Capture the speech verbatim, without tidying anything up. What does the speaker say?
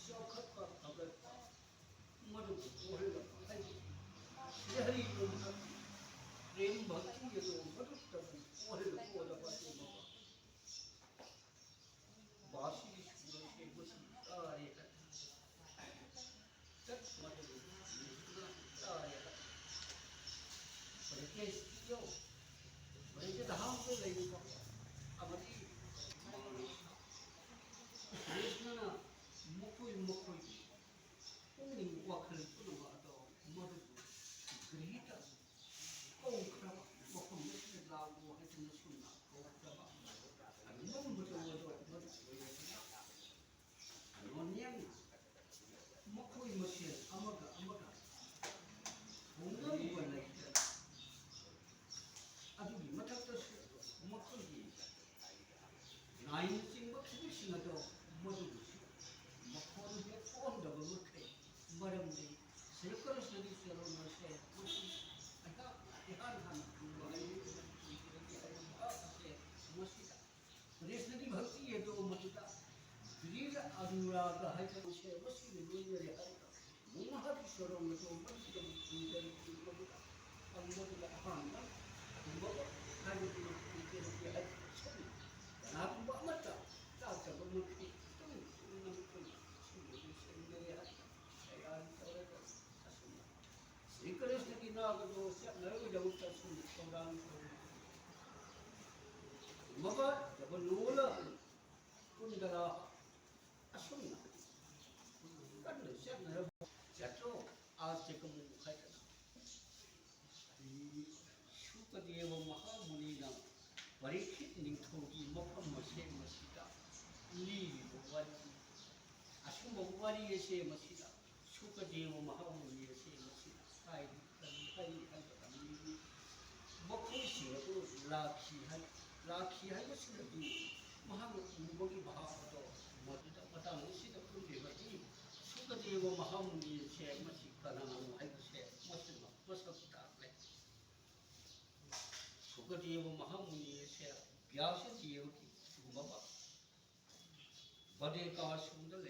ꯆꯥꯎꯈꯠꯄ ꯐꯒꯠꯄ ꯃꯗꯨꯕꯨ ꯑꯣꯏꯍꯜꯂꯛꯄ ꯍꯥꯏꯕꯗꯤ ꯁ꯭ꯔꯤ ꯍꯔꯤꯕꯨ ꯃꯍꯥꯛꯀꯤ ꯄ꯭ꯔꯦꯝ ꯚꯛꯇꯤ ꯑꯗꯨ ꯃꯗꯨꯇꯕꯨ ꯑꯣꯏꯍꯜꯂꯛꯄ ꯑꯣꯏꯔꯕ ꯑꯗꯨꯒꯨꯝꯂꯕ ꯃꯁꯤꯒꯤ ꯁꯨꯔꯁꯦ ꯃꯁꯤ ꯇꯥꯔꯦ ꯍꯥꯏ꯫ ꯆꯠ ꯃꯗꯨ ꯇꯥꯔꯦ ꯍꯥꯏ꯫ ꯄ꯭ꯔꯦꯇꯦꯁꯇꯤꯌꯣ, ꯄ꯭ꯔꯦꯇꯦꯁ ꯍꯥꯎꯁꯇ ꯂꯩꯔꯤꯕ ꯑꯃꯗꯤ ꯀ꯭ꯔꯤꯁꯅꯅ ꯃꯈꯣꯏ ꯃꯈꯣꯏꯒꯤ ꯄꯨꯛꯅꯤꯡ ꯋꯥꯈꯜ ꯄꯨꯝꯅꯃꯛ ꯑꯗꯣ ꯃꯗꯨꯕꯨ ꯒ꯭ꯔꯤꯇ ꯀꯧꯈ꯭ꯔꯕ ꯃꯐꯝ ꯑꯁꯤꯗ ꯂꯥꯛꯂꯣ ꯍꯥꯏꯗꯨꯅ ꯁꯨꯝꯅ ꯀꯧꯈ꯭ꯔꯕ ꯑꯗꯨꯒꯨꯝꯕꯗꯣ ꯑꯗꯣ ꯃꯗꯨ ꯑꯣꯏꯔꯕꯅ ꯅꯣꯅꯤꯌꯥꯟ ꯃꯈꯣꯏ ꯃꯁꯦꯜ ꯑꯃꯒ ꯑꯃꯒ ꯍꯧꯅꯔꯨꯕ ꯂꯩꯇꯅ ꯑꯗꯨꯒꯤ ꯃꯊꯛꯇꯁꯨ ꯃꯈꯣꯏꯒꯤ ꯅꯥꯏꯅꯆꯤꯡꯕ ꯈꯤꯕꯁꯤꯡ ꯑꯗꯣ ꯃꯗꯨꯕꯨꯁꯨ ꯃꯈꯣꯟ ꯍꯦꯛ ꯊꯣꯛꯍꯟꯗꯕ ꯃꯈꯩ ꯃꯔꯝꯗꯤ ꯁ꯭ꯔꯤ ꯀ꯭ꯔꯤꯁꯅꯒꯤ ꯆꯔꯣꯟ ꯑꯁꯦ ꯃꯁꯤ ꯑꯩꯍꯥꯛꯅ ꯏꯍꯥꯟ ꯍꯥꯟꯅ ꯈꯪꯕ ꯍꯥꯏꯕꯗꯤ ꯍꯥꯏꯔꯤꯕ ꯑꯁꯦ ꯃꯁꯤꯗ ꯀ꯭ꯔꯤꯁꯅꯒꯤ ꯚꯛꯇꯤ ꯑꯗꯣ ꯃꯗꯨꯗ ꯒ꯭ꯔꯤꯔ ꯑꯅꯨꯔꯥꯒ ꯍꯥꯏꯕ ꯃꯁꯦ ꯃꯁꯤꯅ ꯂꯣꯏꯅꯔꯦ ꯍꯥꯏꯔꯒ ꯃꯍꯥꯛꯀꯤ ꯆꯔꯣꯟ ꯑꯗꯣ ꯃꯗꯨꯗ ꯈꯪꯖꯔꯛꯄ ꯃꯗꯨꯗ ꯐꯪꯕꯗꯨꯗ ꯑꯍꯥꯟꯕ ꯈꯨꯝꯕ ꯍꯥꯏꯕꯗꯨ ꯈꯪꯖꯔꯛꯀꯦ ꯍꯥꯏꯕ ꯁꯛꯅꯤ꯫ ꯀꯅꯥꯒꯨꯝꯕ ꯑꯃꯠꯇ ꯆꯥꯗꯕ ꯃꯈꯩ ꯇꯨꯝ ꯇꯨꯝꯅ ꯃꯈꯣꯏꯅ ꯁꯤꯒꯨꯝꯕꯗꯨ ꯁꯦꯝꯅꯔꯦ ꯍꯥꯏꯅ ꯇꯌꯥꯔꯤ ꯇꯧꯔꯒ ꯑꯁꯨꯝꯅ ꯁ꯭ꯔꯤ ꯀ꯭ꯔꯤꯁꯅꯒꯤ ꯅꯥꯒꯗꯣ ꯆꯠꯅꯕꯒꯤꯗꯃꯛꯇ ꯑꯁꯨꯝꯅ ꯊꯧꯔꯥꯡ ꯇꯧꯔꯤ꯫ ꯃꯒ ꯖꯕꯅꯣꯂ ꯀꯨꯟꯗꯂꯥ ꯑꯁꯨꯝꯅ ꯀꯟꯅ ꯆꯠꯅꯔꯕ ꯆꯠꯇ꯭ꯔꯣ? ꯑꯥ ꯆꯦꯀꯃꯨ ꯍꯥꯏꯗꯅ ꯁꯨꯀꯗꯦꯕ ꯃꯍꯥꯃꯨꯅꯤꯅ ꯄꯔꯤꯈꯤꯠ ꯅꯤꯡꯊꯧꯒꯤ ꯃꯐꯝ ꯃꯁꯦ ꯃꯁꯤꯗ ꯂꯤꯔꯤꯕ ꯋꯥꯔꯤ, ꯑꯁꯨꯝꯕ ꯋꯥꯔꯤ ꯑꯁꯦ ꯃꯁꯤꯗ ꯁꯨꯀꯗꯦꯕ ꯃꯍꯥꯃꯨꯅꯤ ꯑꯁꯦ ꯃꯁꯤꯗ ꯍꯥꯏꯔꯤ꯫ ꯀꯔꯤ ꯍꯥꯏꯔꯤ ꯍꯥꯏꯕ ꯀꯥꯟꯗ ꯃꯈꯣꯏꯁꯤꯡ ꯑꯗꯨ ꯂꯥꯛꯈꯤ ꯍꯥꯏ꯫ ꯂꯥꯛꯈꯤ ꯍꯥꯏꯕꯁꯤꯅꯗꯤ ꯃꯍꯥꯛꯅ ꯎꯕꯒꯤ ꯚꯥꯕ ꯑꯗꯣ ꯃꯗꯨꯗ ꯃꯇꯥꯡ ꯑꯁꯤꯗ ꯎꯠꯂꯤꯕꯗꯤ ꯁꯨꯀꯗꯦꯕ ꯃꯍꯥꯃꯨꯅꯤ ꯑꯁꯦ ꯃꯁꯤ ꯀꯅꯥꯅꯣ ꯍꯥꯏꯕꯁꯦ ꯃꯁꯤꯃꯛ ꯃꯁꯛ ꯇꯥꯛꯂꯦ꯫ ꯁꯨꯀꯗꯦꯕ ꯃꯍꯥꯃꯨꯅꯤ ꯑꯁꯦ ꯕ꯭ꯌꯥꯁ ꯗꯦꯕꯒꯤ ꯒꯨꯝꯂꯕ ꯕꯗꯦꯀꯥ ꯁꯨꯗ ꯂꯩ꯫